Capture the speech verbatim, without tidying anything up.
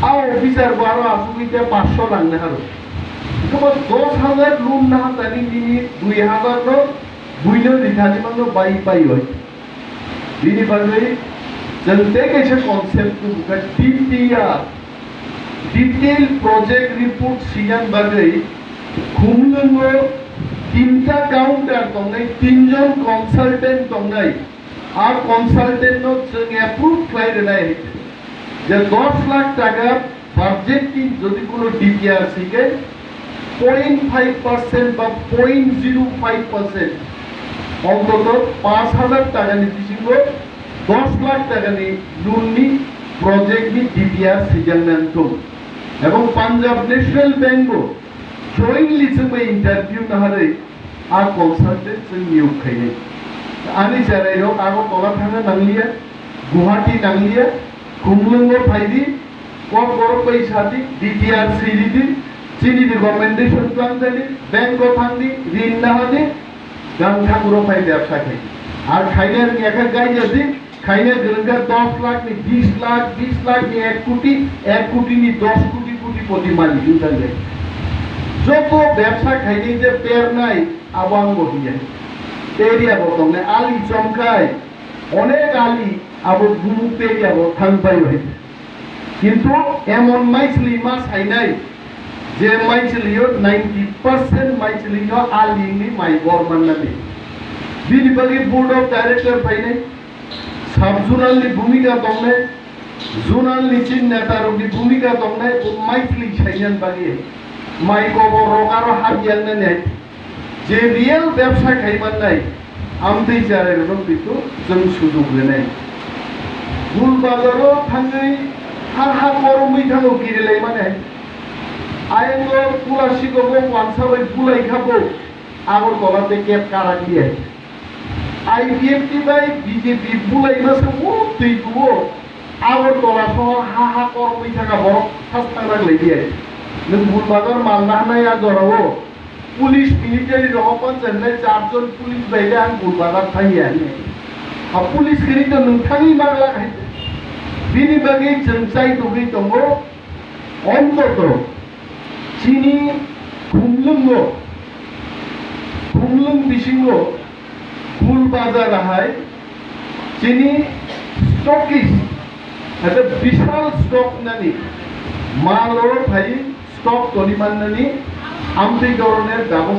A officer bo aro asugwi te paanch sho rang naharo. Hwnkhe bo dos hajar loan naharjani nini dui hajar no buino rithani mano bai bai oi. Bini bagwi chwng tei kaisa concept tubukha D P R, Detail Project Report siyan bagwi Khumlwngo tinta counter tongnai, tinjon consultant tongnai. A consultant no chwng approve khlai rwnai je dos lakh taka budget ni jodi kuno D P R sike point five percent ba point zero five percent, ontoto paanch hajar taka ni bisingo dos lakh taka ni loan ni project ni D P R sijaknai wngthung. Ebong Punjab National Bank bo jointly chwngbai interview naharwi a consultant chwng niyok khainai. Ani cherai rok Agartala thangna nangliya, Guwahati nangliya, Khumlwngo phaidi, kok borok bai sadi, D T R siridi, chini recommendation tlangjadi, bank o thangdi, rin nahadi, gang thangro phai bebsa khai. Ar khaina wngya khe gaijadi, khaina gwrwngkha dos lakh ni bis lakh, bis lakh ni ek koti, ek koti ni dos koti, koti poti malik wngthang jai. Joto bebsa khainai je pernai, abo ang bo hiya. Area bo tongnai ali chomkhai, onek ali abo gumuk area bo thang bai bai. Kintu emon maisli ma sainai, je maisli o ninety percent maisli no ali ni mai bor mannani. Bini bagwi board of director phainai, sub zonal ni bhumika tongnai, zonal ni chin neta rok ni bhumika tongnai, o maisli sainan bagwi mai kobor rok aro hap yangnani. Je real bebsa khai mannai, amtwi charai rok twi to chwng sujuk rwnai. Gul bazar o thangwi ha ha koromwi thango kiri lai mani. Ayang o pula siko bo wansa bai bulai kha bo Agartala te kep karak liya. I P F T bai B J P bulai masa o twi tuo Agartala sohor ha ha koromwi thangkha borok sas thangna lai liya. Nwng Gul bazar malna hanai a jora o. Police military rok panchayat nai char jon police bai le ang Gul bazar thangya hinwi. Ha police kiri to nwng thangwi magla hai. Bini bagwi chwng chai tugwi tongo. Ontoto chini Khumlwngo, Khumlwng bisingo Gul bazar hai chini stockist, ata bishal stock nani mal oro phai stock toni mannani amtwi dorone dabo